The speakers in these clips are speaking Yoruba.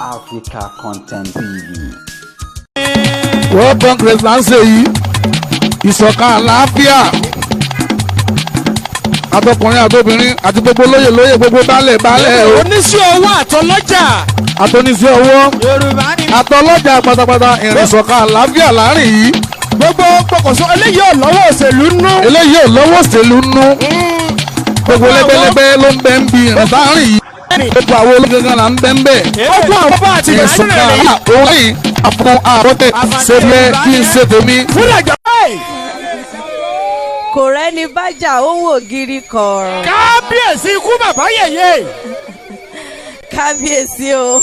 Africa Content TV. World Congress là ń ṣe yìí, ìṣọ̀kan àlàáfíà, àtọkùnrin àtobìnrin àti gbogbo lóyè lóyè, gbogbo baálẹ̀ baálẹ̀ o, Oníṣẹ́ owó àtọlọ́jà. Àtọníṣẹ́ ọwọ́ Yorùbá ni. àtọlọ́jà pátápátá, ìrìn ìṣọ̀kan àlàáfíà láàrin yìí. Gbogbo pọkànṣọ eléyìí ò lọ́wọ́ òṣèlú nú. Eléyìí ò lọ́wọ́ òṣèlú nú. Gbogbo lẹ́gbẹ́lẹ́gbẹ́ ló ń bẹ́ ń bi ìrìn sáárín yìí. Gbogbo àwọn olóògbé là ń bẹ́ ń bẹ́. Gbogbo àwọn bá àti Ìṣọ̀kan ìrìn òun àfọ̀n àròtẹ̀ ṣe yẹ kí n ṣe tèmi. Fúnàjọ. Kò rẹ́ni bájà, ó ń wò gírí kọ̀ọ̀rọ̀. Kábíyèsí, ikú bàbá yèyé. Kábíyèsí o.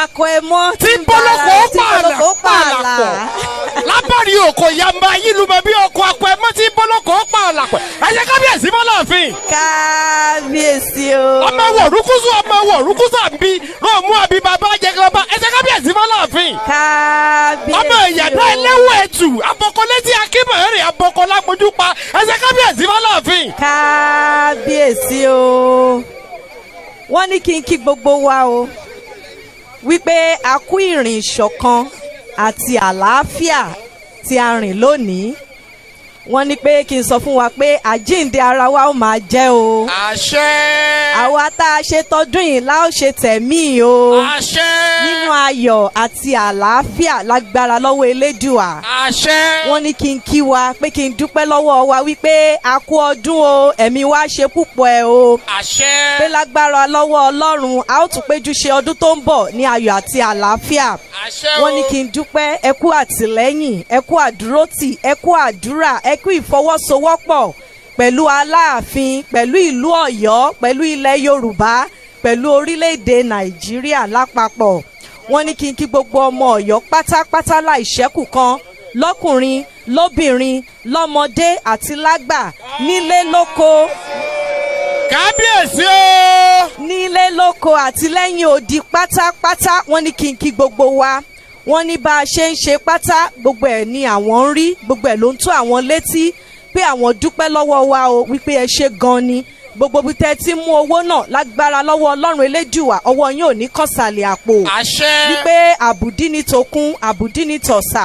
Akọ ẹmọ tí bọ́lọ́kọ̀ ó tí bọ́lọ́kọ̀ ó pààlà pààlà. Pọ̀ lábàrí òkò yamba yìlùmọ̀ bí ọkọ̀ akọ ẹmọ tí bọ́lọ́kọ̀ ó pààlà pọ̀. Ẹ̀yẹ kábíyèsí fọláàfin. Kábíyèsí o. Ọmọ wọ̀ rúkúsù, ọmọ wọ̀ rúkúsù àbí rọ̀mú àbí bàbá jẹgọba. Ẹ̀yẹ kábíyèsí fọláàfin. Kábíyèsí o. Ọmọ ìyàdá ẹlẹ́wọ̀ ẹ̀tù abọ́kọ́létí akínbọ̀rẹ̀ abọ́kọ́lágbójú pa. Ẹ̀yẹ kábíyèsí fọláàfin. Kábíyèsí o. Wọ́n ní kí n kí gbogbo wa o wípé a kú ìrìn ìṣọ̀kan àti àlàáfíà tí a rìn lónìí. Wọ́n ní pé kí n sọ fún wa pé àjíǹde ara wa ó máa jẹ́ o. Àṣẹ. Àwa tá a ṣe tọdún yìí la ó ṣe tẹ̀mí o. Àṣẹ. Nínú ayọ̀ àti àlàáfíà lágbára lọ́wọ́ Elédùà. Àṣẹ. Wọ́n ní kí n kí wa pé kí n dúpẹ́ lọ́wọ́ wa wípé a kú ọdún o, ẹ̀mí wa ṣe púpọ̀ ẹ̀ o. Àṣẹ. Pé lágbára lọ́wọ́ Ọlọ́run, a ó tún péjú ṣe ọdún tó ń bọ̀ ní ayọ̀ àti àlàáfíà. Àṣẹ o. Wọ́n ní kí n dúpẹ́, ẹ kú àtìlẹ́yìn, ẹ kú àdúrótì, ẹ kú àdúrà, ẹ kú ìfọwọ́sowọ́pọ̀ pẹ̀lú Aláàfin, pẹ̀lú ìlú Ọ̀yọ́, pẹ̀lú ilẹ̀ Yorùbá, pẹ̀lú orílẹ̀-èdè Nàìjíríà lápapọ̀. Wọ́n ní kí n kí gbogbo ọmọ Ọ̀yọ́ pátápátá láì ṣẹ́kù kan, lọ́kùnrin, lóbìnrin, lọ́mọdé àti lágbà, nílé lóko. Kábíyèsí o. Nílé lóko àti lẹ́yìn odi pátápátá, wọ́n ní kí n kí gbogbo wa. Wọ́n ní bá a ṣe ń ṣe pátá, gbogbo ẹ̀ ni àwọn ń rí, gbogbo ẹ̀ ló ń tó àwọn létí, pé àwọn dúpẹ́ lọ́wọ́ wa o wípé ẹ ṣe gan ni. Gbogbo bí tẹ́ ti mú owó náà, lágbára lọ́wọ́ Ọlọ́run Elédùwà, ọwọ́ yín ò ní kọ̀sàlẹ̀ àpò. Àṣẹ. Wípé àbùdí ni tòkun, àbùdí ni tọ̀sà,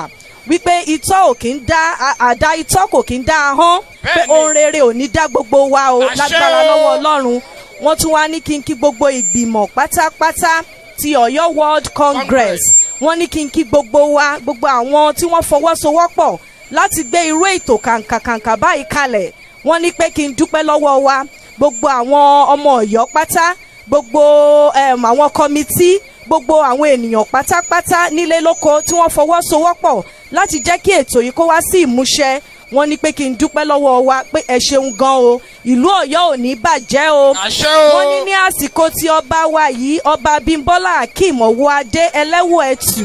wípé itọ́ ò kí ń dá àdá, itọ́ kò kí ń dá ahọ́n, pé ohun rere ò ní dá gbogbo wa o. Àṣẹ lágbára o. lọ́wọ́ Ọlọ́run. Wọ́n tún wá ní kí n kí gbogbo ìgbìmọ̀ pátápátá ti Ọ̀yọ́ World Congress. Wọ́n ní kí n kí gbogbo wa, gbogbo àwọn tí wọ́n fọwọ́sowọ́pọ̀ láti gbé irú ètò kàǹkàkàǹkà báyìí kalẹ̀. Wọ́n ní pé kí n dúpẹ́ lọ́wọ́ wa, gbogbo àwọn ọmọ Ọ̀yọ́ pátá, gbogbo àwọn committee, gbogbo àwọn ènìyàn pátápátá nílé lóko tí wọ́n fọwọ́sowọ́pọ̀ láti jẹ́ kí ètò yìí kó wá sí ìmúṣẹ. Wọ́n ní pé kí n dúpẹ́ lọ́wọ́ wa pé ẹ ṣeun gan o, ìlú Ọ̀yọ́ ò ní bàjẹ́ o. Àṣẹ o. Wọ́n ní ní àsìkò tí ọba wa yìí, Ọba Bímbọ́lá Akeem Ọwọ́adé Ẹlẹ́wọ̀ Ẹ̀tù,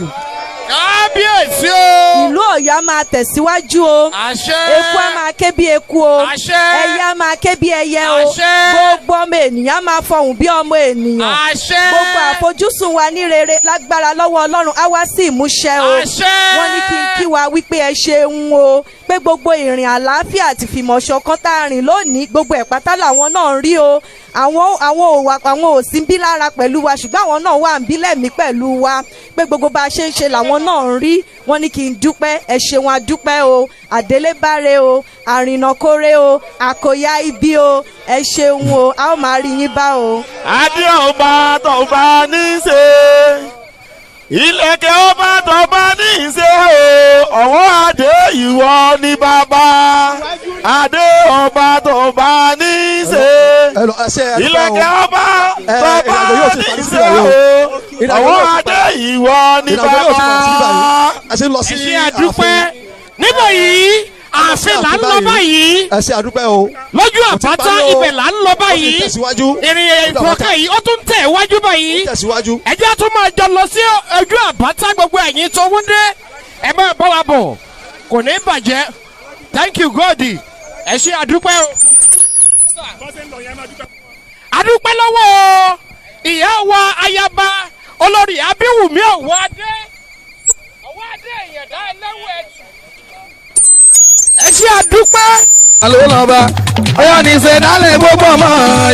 Kábíyèsí o. ìlú Ọ̀yọ́ á máa tẹ̀síwájú o. Àṣẹ. Eku á máa ké bí eku o. Àṣẹ. Ẹyẹ á máa ké bí ẹyẹ o. Àṣẹ. Gbogbo ọmọ ènìyàn á máa fọhùn bí ọmọ ènìyàn. Àṣẹ. Gbogbo àfojúsùn wa ní rere, lágbára lọ́wọ́ Ọlọ́run, á wá sí ìmúṣẹ o. Àṣẹ. Wọ́n ní kí n kí wa wípé ẹ ṣeun o, pé gbogbo ìrìn àlàáfíà àti ìfìmọ̀ṣọ̀kan tá a rìn lónìí, gbogbo ẹ̀ pátá làwọn náà ń rí o. Àwọn ò wà, àwọn ò sí ń bí lára pẹ̀lú wa, ṣùgbọ́n àwọn náà wà ń bí lẹ́mìí pẹ̀lú wa, pé gbogbo bá a ṣe ń ṣe làwọn náà ń rí. Wọ́n ní kí n dúpẹ́, ẹ ṣeun, adúpẹ́ o, àdélébáre o, àrìnàkórè o, àkòyá ibi o, ẹ ṣeun o, a ó máa rí yín bá o. Adé ọba tọba ní í ṣe, ìlẹ̀kẹ̀ ọba tọba ní í ṣe o, ọwọ́ adé, ìwọ ni bàbá, adé ọba tọba ní í ṣe, Ẹ lọ, ẹ ṣe ẹ dúpẹ́ o. ìlẹ̀kẹ̀ ọba Ẹ, tọba ìrìnàjò yóò ti ní parí í sí ṣe ìbàyò. o, Ìrìnàjò ọwọ́ yóò ti adé, ìwọ ni Ìrìnàjò yóò ti parí sí bàbá. ìbàyò. Ẹ ṣe ń lọ sí Ẹ ṣe àdúpẹ́. Níbẹ̀ yìí, ààfin là ń lọ báyìí. Ẹ ṣe àdúpẹ́ o. Lójú Ó ti àpáta parí o. ibẹ̀ là ń lọ Ó ti báyìí. tẹ̀síwájú. Ìrìn ìfọ̀kẹ́ yìí, ó tún tẹ̀ wájú báyìí. Ó tẹ̀síwájú. Ẹ jẹ́ tún máa jọ lọ sí ojú àpáta. Gbogbo ẹ̀yin tó wúndé, ẹ máa bá wa bọ̀, kò ní bàjẹ́. Thank you, God. Ẹ ṣe àdúpẹ́ o. Àdúpẹ́ lọ́wọ́ ìyá wa, ayaba olórí Abíwùmí Ọ̀wọ́adé, Ọ̀wọ́adé Ìyàndá Ẹlẹ́wọ̀ Ẹ̀tù. Ẹ ṣe àdúpẹ́. Alówó lọ́ba Ọ̀yọ́ ní ìṣẹ̀dálẹ̀ gbogbo ọmọ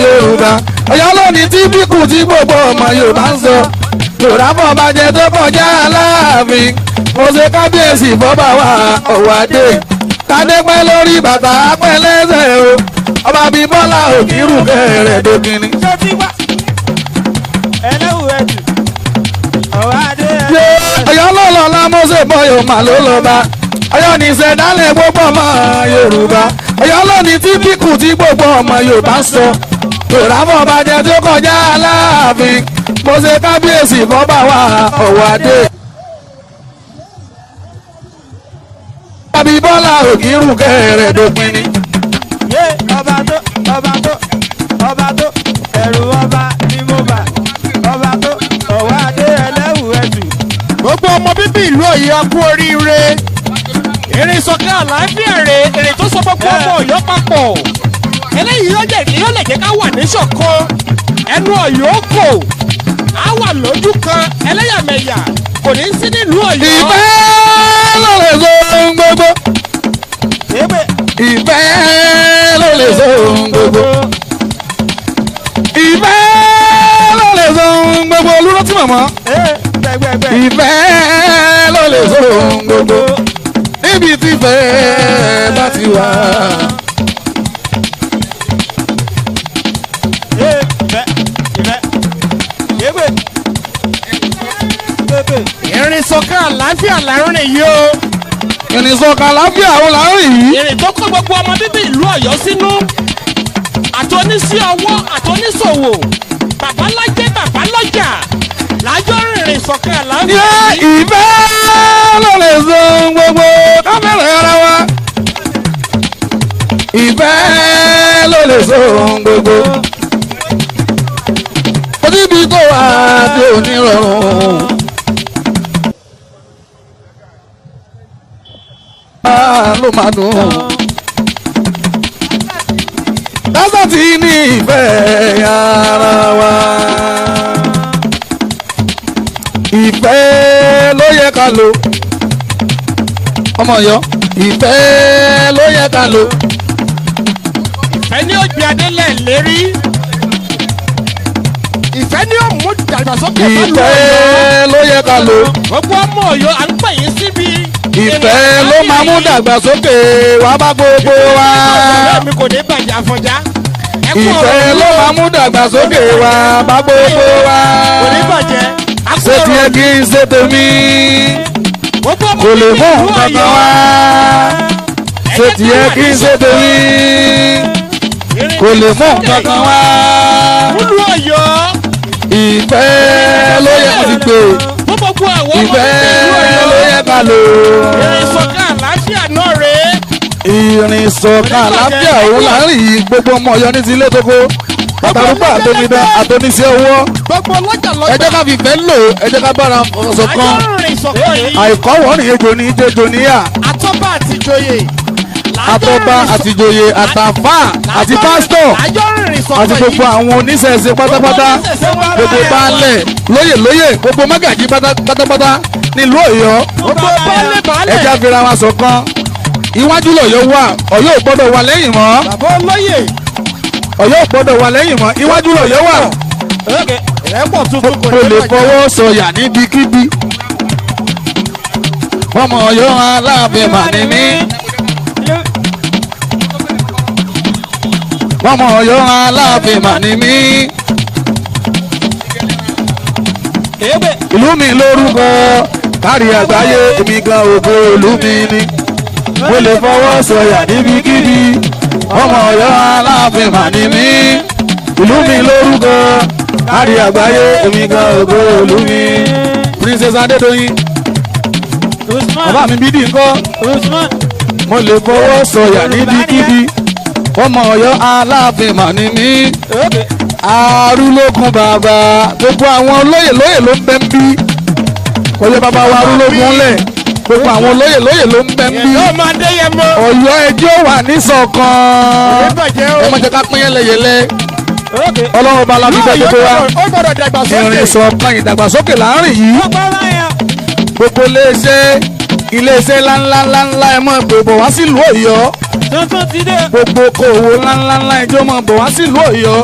Yorùbá. Ọ̀yọ́ lónìí tí bíkù tí gbogbo ọmọ Yorùbá ń sọ. Tòrábọ̀ bàjẹ́ tó kọjá Aláàfin. Mo ṣe kábíyèsí bọ́bá wa Ọ̀wádé. Kádé pẹ́ lórí bàtà pẹ́ lẹ́sẹ̀ o. Ọba bíi Bọ́lá Òkìrù kẹrẹ̀ dókínì. Ṣé ti wá? Ẹlẹ́wù ẹ̀jù. Ọ̀wá adé Yé Ọ̀yọ́ ló lọ la Mósè bọyọ mà ló lọ bá. Ọ̀yọ́ ní ìṣẹ̀dálẹ̀ gbogbo ọmọ Yorùbá. Ọ̀yọ́ ló ní tíbíkù tí gbogbo ọmọ Yorùbá ń sọ. Tòrábọ̀ bàjẹ́ tó kọjá Aláàfin. Mo ṣe kábíyèsí bọ́bá wa Ọ̀wádé. Àbí Bọ́lá Òkìrù kẹrẹ̀ dópin ni. Yé ọba tó ọba tó ọba tó ẹ̀rù ọba ni mo bà ọba tó ọ̀wá adé ẹlẹ́wù ẹ̀jù. Gbogbo ọmọ bíbí ìlú Ọ̀yọ́ kú oríire. Èrè ìṣọ̀kan àlàáfíà rè èrè tó sọ gbogbo ọmọ Ọ̀yọ́ papọ̀. Eléyìí yóò jẹ́ yóò lè jẹ́ ká wà níṣọ̀kan. Ẹnu Ọ̀yọ́ kò á wà lójú kan ẹlẹ́yàmẹ̀yà kò ní sí nílùú Ọ̀yọ́. Ìfẹ́ ló lè so ohun gbogbo. Ègbè Ìfẹ́ ló lè so ohun gbogbo. Ìfẹ́ ló lè so ohun gbogbo. Olúrántí màmá. ee gbẹgbẹgbẹ. Ìfẹ́ ló lè so ohun gbogbo. Níbi tí ìfẹ́ bá ti wà. Ee ìfẹ́ ìfẹ́ ègbè ègbè. Ìrìn ìṣọ̀kan àlàáfíà là ń rìn yìí o. Ìrìnsọ̀kan àlàáfíà òun là ń rìn yìí. Èrè tó kó gbogbo ọmọ bíbí ìlú Ọ̀yọ́ sínú. Àtọ́nísí ọwọ́ àtọ́níṣòwò bàbá lájẹ́ bàbá lọ́jà lájọ́ rìnrìn ìṣọ̀kan àlàáfíà Yé yìí. ìfẹ́ ló lè so ohun gbogbo. Ká fẹ́ràn ara wa. Ìfẹ́ ló lè so ohun gbogbo. Kò síbi tó wà tí ò ní rọrùn. Ah, ló máa dùn. Lásán tí ní ìfẹ́ ara wa. Ìfẹ́ ló yẹ ká lò. Ọmọ Ọ̀yọ́, ìfẹ́ ló yẹ ká lò. Ìfẹ́ ni ó gbé adélẹ̀ lérí. Ìfẹ́ ni ó mú ìdàgbàsókè bá lu Ọ̀yọ́. Ìfẹ́ ló yẹ ká lò. Gbogbo ọmọ Ọ̀yọ́ à ń pè yín síbi. Ìfẹ́ ló máa mú dàgbàsókè wá bá gbogbo wa. Ọ̀rẹ́ mi kò ní bàjẹ́ Àfọ̀njá. Ẹ kú ọ̀rọ̀ Ìfẹ́ ìlú ló o. máa mú dàgbàsókè wá bá gbogbo wa. Kò ní bàjẹ́. A kú Ṣé ọ̀rọ̀ tiẹ̀ kí n ṣe tèmi? Gbogbo ọmọ Kò lè bíbí mú ìlú nǹkan kan Ọ̀yọ́. wá. Ṣé tiẹ̀ kí n ṣe tèmi? Kò lè mú nǹkan kan wá. Múlùú Ọ̀yọ́. Ìfẹ́ ló yẹ kó ti pè. Fún gbogbo àwọn ọmọ Ìfẹ́ bíbí ìlú Ọ̀yọ́. ló yẹ ká lò. Ìrìn ìṣọ̀kan àlàáfíà náà rèé. Ìrìnsọ̀kan àlàáfíà òun là ń rìn yìí gbogbo ọmọ Ọ̀yọ́ ní ti ilé tókó. Àtàrúgbà àtòmídán àtòníṣẹ́ owó. Gbogbo lọ́jà Ẹ lọ́jà. jẹ́ ká fi ìfẹ́ lò ẹ jẹ́ ká bára ṣọ̀kan. Àjọ rìnrìn ìṣọ̀kan yìí. Àìkọ́wọ́rìn ejò ní jẹjò níyà. Àtọ́ba àtìjòyè. Àtọba àtìjòyè àtàfà àti pásítọ̀ Àjọ rìnrìn ìṣọ̀kan àti gbogbo àwọn oníṣẹ̀ṣe pátápátá gbogbo baálẹ̀ lóyè lóyè gbogbo mágàjí pátápátá nílùú Ọ̀yọ́. Gbogbo baálé baálé. Ẹ jẹ́ fira wa ṣọ̀kan. Iwájú lọ̀yọ́ wà, Ọ̀yọ́ ò gbọ́dọ̀ wà lẹ́yìn mọ́. Bàbá olóyè. Ọ̀yọ́ ò gbọ́dọ̀ wà lẹ́yìn mọ́. Iwájú lọ̀yọ́ wà. Ìrẹ́pọ̀ tuntun kò Mo ní lè bàjẹ́. fọwọ́ sọ̀yà níbikíbi. Ọmọ Ọ̀yọ́ Aláàfin mà ní mí. Ọmọ Ọ̀yọ́ Aláàfin mà ní mí. Ègbè Ìlú mi lórúkọ kárí àgbáyé èmi gan ògo ìlú mi ni. Mo lè fọwọ́ sọ̀yà níbikíbi. Ọmọ Ọ̀yọ́ Aláàfin mà ní mí. Ìlú mi lórúkọ kárí àgbáyé èmi gan ògo ìlú mi. Princess Adédoyin, Usman bàbá mi bídì ńkọ́. Usman Mo lè fọwọ́ sọ̀yà níbikíbi. Ọmọ Ọ̀yọ́ Aláàfin mà ní mí. ègbè Arúlógún bàbá gbogbo àwọn olóyè lóyè ló ń bẹ ń bí. Kò yẹ bàbá wa arúlógún lẹ̀. Gbogbo àwọn olóyè lóyè ló ń bẹ ń bí. Yóò máa dé yẹn mọ́. Ọ̀yọ́ ẹjọ́ wà níṣọ̀kan. Kò ní bàjẹ́ o. Ẹ má jẹ́ ká pín yẹlẹyẹlẹ. ègbè. Ọlọ́run bá lábí bẹ́ẹ̀ gbogbo wa. Ó gbọ́dọ̀ dàgbàsókè. Ìrìnsọ̀kan ìdàgbàsókè láàrin yìí. Ọgbọ́n báyọ̀. Gbogbo iléeṣẹ́ ńláńláńláńlá ẹ máa gbé bọ̀ wá sílùú Ọ̀yọ́. Tuntun ti dé. Gbogbo okòwò ńláńláńlá ẹjọ́ máa bọ̀ wá sílùú Ọ̀yọ́.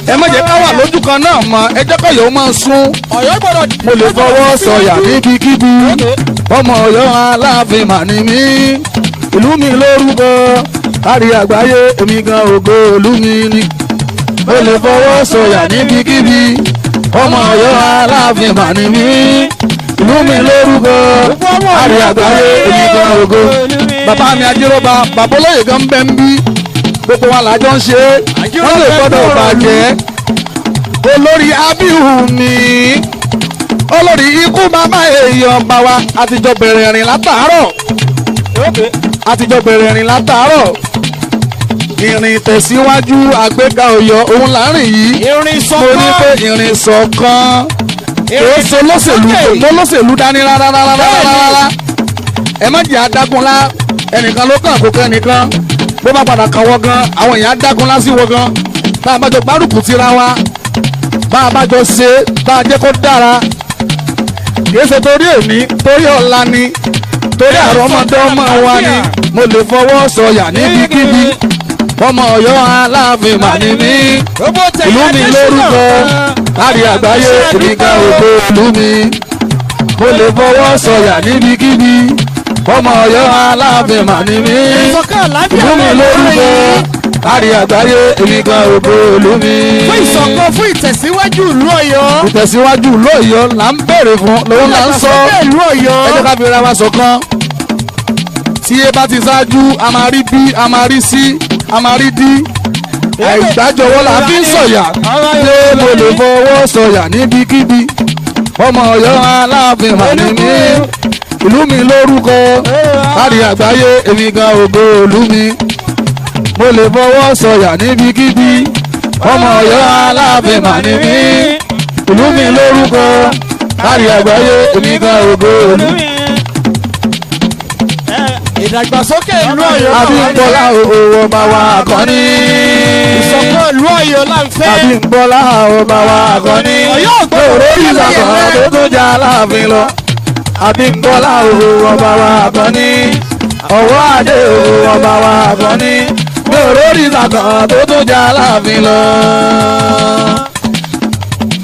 Ẹ má jẹ́ ká wà lójú kan náà mọ́, ẹ jẹ́ kọ́yọ̀ ó máa sún. Ọ̀yọ́ gbọ́dọ̀ Mo lè fọwọ́ sọ̀yà níbikíbi, ọmọ Ọ̀yọ́ Aláàfin mà ní mí. Ìlú mi lórúkọ kárí àgbáyé, èmi gan ògo ìlú mi ni. Mo lè fọwọ́ sọ̀yà níbikíbi, ọmọ Ọ̀yọ́ Aláàfin mà ní mí. Ìlú mi lórúkọ kárí àgbáyé, èmi gan ògo. Bàbá mi Ajírọ́ba, bàbá olóyè gan bẹ́ ń bí, gbogbo wa làjọ ń ṣe é, wọ́n lè gbọ́dọ̀ bàjẹ́. Olórí Abihu mi, olórí ikú màmá èèyàn bá wa, àtijọ́ bẹ̀rẹ̀ rìn látàárọ̀, àtijọ́ bẹ̀rẹ̀ rìn látàárọ̀. Ìrìn tẹ̀síwájú àgbéga Ọ̀yọ́ òun láàrin yìí. Irin Mo ní sọ́kọ́. pé ìrìn ṣọ̀kan kìí ṣe olóṣèlú, kò mú olóṣèlú dání rárá rárá rárá rárá. Ẹ má jẹ́ adágúnlá, ẹnìkan ló kàn kó kẹ́ nìkan, bó bá padà kàn wọ́n gan, àwọn èèyàn adágúnlá sí wọ́n gan. Bá a bá jọ gbárùkù tira wa, bá a bá jọ ṣe, bá a jẹ́ kó dára, kìí ṣe torí èmi, torí ọ̀la ni, torí àrọ́mọdọ́mọ wa ni. Mo lè fọwọ́ sọ̀yà níbikíbi, ọmọ Ọ̀yọ́ Aláàfin mà ní mí. Ìlú mi lórúkọ kárí àgbáyé, èmi gan ògo ìlú mi. Mo lè fọwọ́ sọ̀yà níbikíbi, ọmọ Ọ̀yọ́ Aláàfin mà ní mí. Ìṣọ̀kan àlàáfíà Ìlú mi lórúkọ kárí àgbáyé, èmi gan ògo ìlú mi. Fún ìṣọ̀kan, fún ìtẹ̀síwájú ìlú Ọ̀yọ́. Ìtẹ̀síwájú ìlú Ọ̀yọ́ là ń béèrè fún, lòun là ń sọ. Ìdàgbàsókè ìlú Ọ̀yọ́. Ẹ jẹ́ ká fi ra wa ṣọ̀kan. Tí e bá ti ṣáájú, a máa rí b, a máa rí c, a máa rí d. Àìgbájọwọ́ la fi ń sọ̀yà. Ṣé mo lè fọwọ́ sọ̀yà níbikíbi, ọmọ Ọ̀yọ́ Aláàfin mà ní mí. Ìlú mi lórúkọ kárí àgbáyé, èmi gan ògo ìlú mi. Mo lè fọwọ́ sọ̀yà níbikíbi, ọmọ Ọ̀yọ́ Aláàfin mà ní mí. Ìlú mi lórúkọ kárí àgbáyé, èmi gan ògo ìlú mi. Ìdàgbàsókè ìlú Ọ̀yọ́. Abímbọ́lá owó ọba wa Àkànní. Ìṣọ̀kan ìlú Ọ̀yọ́ là ń fẹ́. Abímbọ́lá ọba wa Àkànní. Ọ̀yọ́ ò gbọ́dọ̀ Òró ìlànà yẹlẹyẹlẹ. tó tún jà Aláàfin lọ. Abímbọ́lá owó ọba wa Àkànní. Ọwọ́ adé owó ọba wa Àkànní. Òró ìlànà tó tún jà Aláàfin lọ.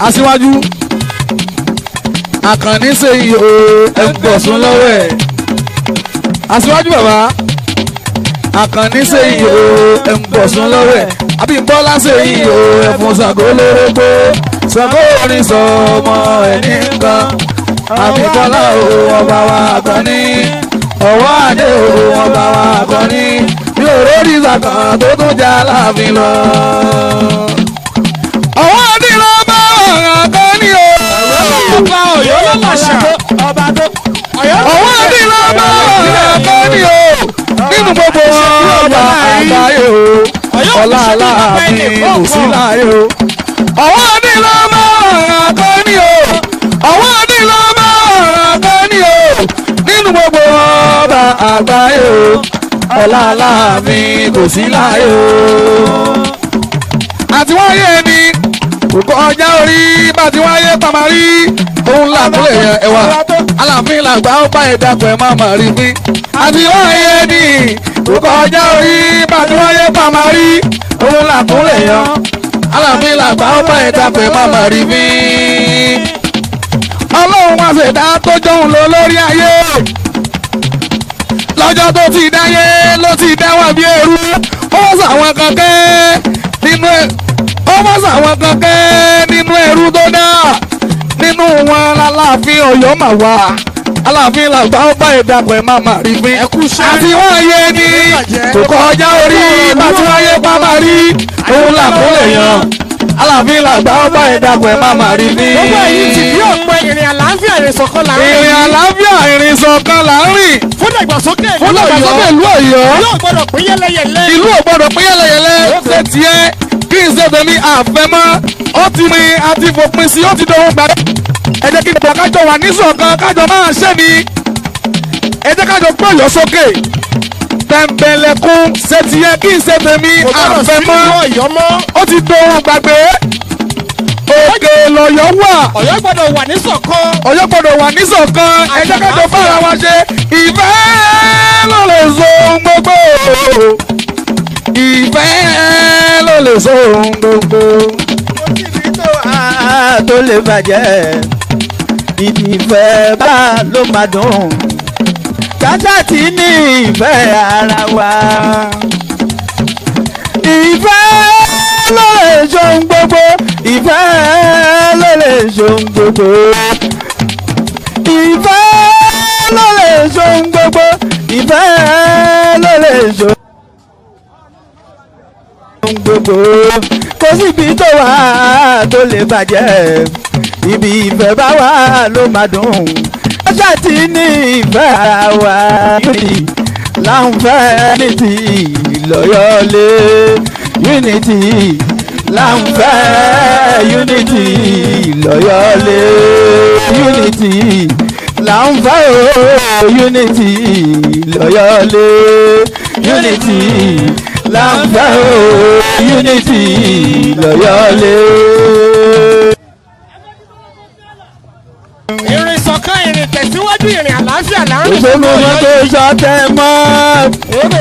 Aṣíwájú Àkànní ṣe iye o, ẹ̀ ń pọ̀ sún lọ́wọ́ ẹ̀. Aṣíwájú bàbá Àkànní ṣe iye o, ẹ̀ ń bọ̀ sún lọ́wọ́ ẹ̀. Abímbọ́lá ṣe iye o, ẹ̀fún Ṣàngó lórógbó, Ṣàngó orin sọ ọmọ ẹ̀ ní nǹkan. Abímbọ́lá o ọba wa Àkànní, ọwọ́ adé o ọba wa Àkànní, mi ò rórí ìsàkàn tó tún jẹ́ Aláàfin lọ. Ọwọ́ adé ló bá Àkànní o. Ọba Ọ̀yọ́ ló làṣà. Ọba tó Ọwọ́ adé ló bá Àkànní o. Nínú gbogbo ọba àgbáyé o, ọlá Aláàfin kò sí láyé o. Ọwọ́ adé ló bá Àkànní o. Ọwọ́ adé ló bá Àkànní o. Nínú gbogbo ọba àgbáyé o, ọlá Aláàfin kò sí láyé o. Àti wáyé ni kò kọjá orí, bá ti wáyé pàmárì òun làkúlẹ̀ yẹn ẹ̀wà Aláàfin làgbà ó bá ẹ̀dá pẹ̀ má má rí pín. Àti wáyé ni kò kọjá orí, bá ti wáyé pàmárì òun làkúlẹ̀ yẹn, Aláàfin làgbà ó bá ẹ̀dá pẹ̀ má má rí pín. Ọlọ́run wá ṣẹ̀dá tó jọun lọ lórí ayé, lọ́jọ́ tó ti dáyé ló ti dáwà bí ẹrú, ó sàwọn kan kẹ́ nínú ẹ̀, ó mọ̀ sàwọn kan kẹ́ nínú ẹrú tó dá, nínú wọn l'Aláàfin Ọ̀yọ́ mà wá. Aláàfin làgbà ó bá ìdàpọ̀ ẹ̀ má má rí fín. Àti wọ́n yé ni kò kọjá orí, bá tí wọ́n yé pa má rí òun làkúnlẹ̀ yan, Aláàfin làgbà ó bá ìdàpọ̀ ẹ̀ má má rí fín. Gbogbo èyí ti bí ọ̀pẹ ìrìn àlàáfíà, ìrìn ìṣọ̀kan là ń rìn. Ìrìn àlàáfíà, ìrìn ìṣọ̀kan là ń rìn. Fún ìdàgbàsókè Fún ìdàgbàsókè ìlú Ọ̀yọ́. Ìlú ò gbọ́dọ̀ pín yẹ́lẹyẹ̀lẹ. Ìlú ò gbọ́dọ̀ pín yẹ́lẹyẹ̀lẹ. Ṣe tiẹ̀ kí n ṣe tèmi, àfẹ́mọ́ ó ti rin àti fòpin sí, ó ti dohun gbà. Ẹ jẹ́ kí gbogbo kájọ wà níṣọ̀kan, kájọ máa ṣe ni, ẹ jẹ́ kájọ gbé Ọ̀yọ́ sókè. Tẹ̀m̀bẹ̀lẹ̀kún ṣe tiẹ̀ kí n ṣe tèmi, Kò gbọ́dọ̀ sí àfẹ́mọ́ ìlú Ọ̀yọ́ mọ́. ó ti dohun gbàgbé. Òkè lọ̀yọ́ wà. Ọ̀yọ́ gbọ́dọ̀ wà níṣọ̀kan. Ọ̀yọ́ gbọ́dọ̀ wà níṣọ̀kan. Ẹ jẹ́ kájọ bára wa ṣe. Ìfẹ́ ló lè so ohun gbogbo. Ìfẹ́ ló lè so ohun gbogbo. tó lè bàjẹ́, ibi ìfẹ́ bá ló máa dùn. Kásá ti ní ìfẹ́ ara wa. Ìfẹ́ ló lè ṣohun gbogbo, ìfẹ́ ló lè ṣohun gbogbo. Ìfẹ́ ló lè ṣohun gbogbo, ìfẹ́ ló lè ṣohun gbogbo. Kò síbi tó wà tó lè bàjẹ́, ibi ìfẹ́ bá wà ló máa dùn. Ọjà tí ní ìfẹ́ ara wa láǹfẹ́ ní ti lọ́yọ́lé, unity láǹfẹ́, unity lọ́yọ́lé, unity láǹfẹ́ o, unity lọ́yọ́lé, unity láǹfẹ́ o, unity lọ́yọ́lé. Ìrìn ìṣọ̀kan, ìrìn tẹ̀síwájú, ìrìn àlàáfíà láàrin. Kò sógun mọ́, kò sọ̀tẹ̀ mọ́.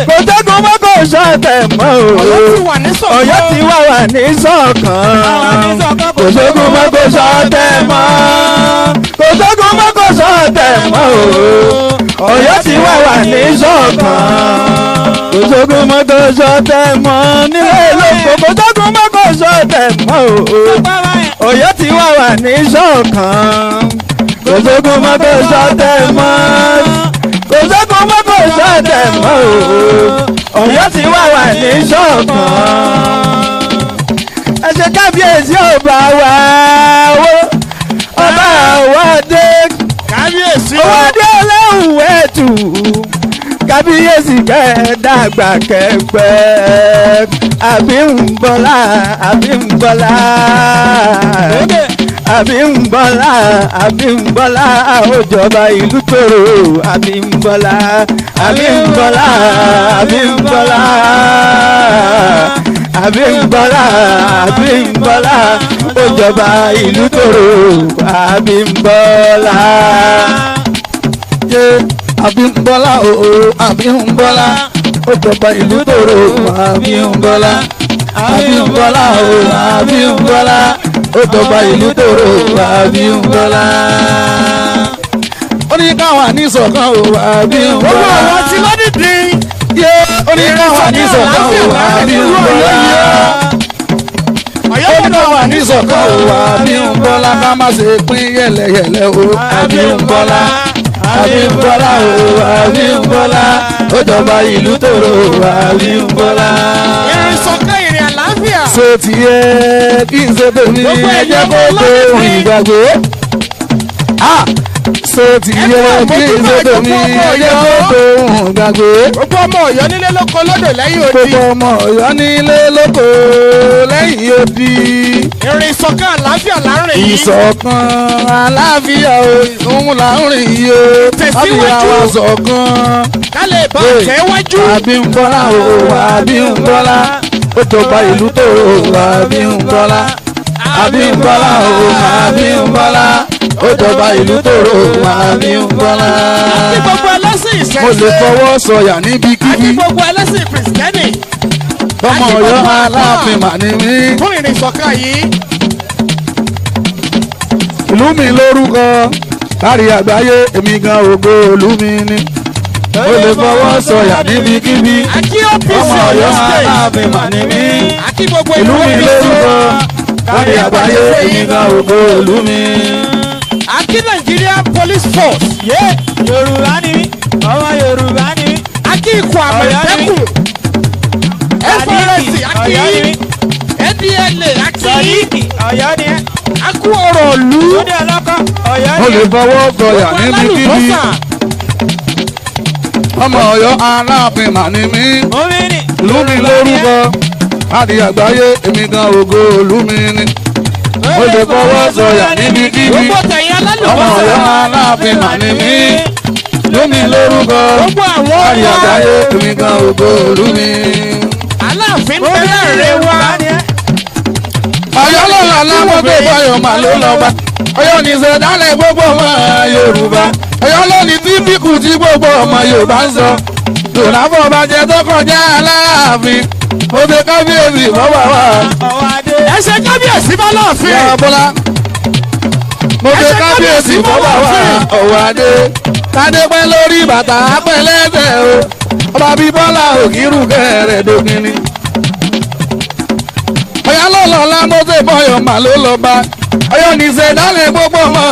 Kò sógun mọ́, kò sọ̀tẹ̀ mọ́ o. Ọ̀yọ́ ti wà ní ṣọ̀kan. Ọ̀yọ́ ti wà ní ṣọ̀kan. Kò sógun mọ́, kò sọ̀tẹ̀ mọ́. Kò sógun mọ́, kò sọ̀tẹ̀ mọ́ o. Ọ̀yọ́ ti wà ní ṣọ̀kan. Kò sógun mọ́, kò sọ̀tẹ̀ mọ́ nílé lóko. Kò sógun mọ́, kò sọ̀tẹ̀ mọ́ o. Ọ̀yọ́ ti wà ní ṣọ̀kan. Kò sógun mọ́, kò sọ̀tẹ̀ mọ́. Kò sógun mọ́, kò sọ̀tẹ̀ mọ́ o. Ọ̀yọ́ ti wà ní ṣọ̀kan. Ẹ ṣe kábíyèsí ọba wa wo, ọba wa dé. Kábíyèsí. Owó dé lẹ́hùn ẹ̀tù. Kábíyèsí kẹ́ẹ̀dàgbà kẹ́pẹ́. Àbí ń bọ́lá, àbí ń bọ́lá, àbí ń bọ́lá, àbí ń bọ́lá, òjọba ìlú tòrò. Àbí ń bọ́lá, àbí ń bọ́lá, àbí ń bọ́lá, àbí ń bọ́lá, àbí ń bọ́lá, òjọba ìlú tòrò. Àbí ń bọ́lá. Yé Abímbọ́lá ooo, Abímbọ́lá, ó jọba ìlú tòrò. Abímbọ́lá, Abímbọ́lá ooo, Abímbọ́lá, ó jọba ìlú tòrò. Abímbọ́lá. Ó ní káwa ní ṣọ̀kan o, Gbogbo Abímbọ́lá. àwọn tí lọ́dìdì. Yé ó ní káwa ní ṣọ̀kan o, Abímbọ́lá. Ọ̀yọ́ Ó ní káwa ní ṣọ̀kan o, Abímbọ́lá, ká má ṣe pín yẹ̀lẹ̀yẹ̀lẹ̀ o, Abímbọ́lá. Abímbọ́lá o, Abímbọ́lá, ó jọba ìlú tòrò. Abímbọ́lá. Ìrìn ìṣọ̀kan, ìrìn àlàáfíà. Ṣé tiẹ̀ kí n ṣe tèmi, Gbogbo ẹ ẹ̀yin jẹ́ kó ọmọ tó ọlọ́dún ìgbàgbé. Ah! Ṣé tiẹ̀ kí n ṣe tèmi, ẹ jẹ́ kó tó ìgbàgbé. Gbogbo ọmọ Ọ̀yọ́ nílé lóko lódò lẹ́yìn odi. Gbogbo ọmọ Ọ̀yọ́ nílé lóko lẹ́yìn odi. Ìrìn ìṣọ̀kan àlàáfíà láàrin yìí. Ìṣọ̀kan àlàáfíà o, òun là ń rìn yìí o. Tẹ̀síwájú. Àbíyá wa ṣọ̀kan. Ká lè bá tẹ̀wájú. Abímbọ́lá o, Abímbọ́lá, ó jọba ìlú tòrò. Abímbọ́lá, Abímbọ́lá o, Abímbọ́lá, ó jọba ìlú tòrò. Abímbọ́lá. Àti gbogbo ẹlẹ́sìn Mo lè ìṣẹ̀ṣe. fọwọ́ sọ̀yà Àti níbikíbi. gbogbo ẹlẹ́sìn kìrìsìtẹ́nì. Ọmọ àti Ọ̀yọ́ gbogbo àfáà. Aláàfin mà ní mí. Fún ìrìn ìṣọ̀kan yìí. Ìlú mi lórúkọ kárí àgbáyé, èmi gan ògo ìlú mi ni. Mo lè fọwọ́ sọ̀yà níbikíbi. Àti OPC Ọmọ Ọ̀yọ́ Ọ̀yọ́ State. Aláàfin mà ní mí. Àti gbogbo Ìlú mi OPC. lórúkọ kárí àgbáyé, èmi gan ògo ìlú mi. Àti Nigeria Police Force. Yé Yorùbá ni mí, ọmọ Yorùbá ni mí. Àti ikọ̀ Àmọ̀tẹ́kùn. FRSC àti Ọ̀yọ́ ni mí. NDLA àti Sọ̀yìnkì Ọ̀yọ́ ni ẹ́. Akú ọ̀rọ̀ ìlú. Túndé ọlọ́kọ́ Ọ̀yọ́ Mo ni lè ẹ́. fọwọ́ sọ̀yà níbikíbi. Alálùbọ́sà. Ọmọ Ọ̀yọ́ Aláàfin mà ní mí. Múmínì Ìlú mi lórúkọ kárí àgbáyé, èmi gan ògo ìlú mi ni. Mo lè fọwọ́ sọ̀yà níbikíbi. Gbogbo tẹ̀yìn Ọmọ alálùbọ́sà. Ọ̀yọ́ Aláàfin mà ní mí. Ìlú mi lórúkọ Gbogbo àwọn kárí ọba àgbáyé, èmi gan ògo ìlú mi. Aláàfin bẹ́ẹ̀ rẹ̀ wá. Ọ̀yọ́ ló lọ lámọ́tò báyọ̀ mà ló lọ bá. Ọ̀yọ́ ní sẹ̀dálẹ̀ gbogbo ọmọ Yorùbá. Ọ̀yọ́ ló ní tíbíkù tí gbogbo ọmọ Yorùbá ń sọ. Tòláfọ̀ bàjẹ́ tó kọjá Aláàfin. Ó ṣe kábíyèsí bọ́bà wá. Ọwọ́ adé. Ẹ ṣe kábíyèsí bá láàfin. Ìyá Bọ́lá Kábíyèsí fọba wa ọ̀wọ́ adé. Kádé pẹ́ lórí bàtà apẹ́ lẹ́sẹ̀ o. Ọba bíi Bọ́lá ògírù kẹrẹ̀ dókínní. Ọ̀yá ló lọ lámọ́sẹ̀ bọ́yọ̀ mà ló lọ bá. Ọ̀yọ́ ní sẹ̀dálẹ̀ gbogbo mọ́.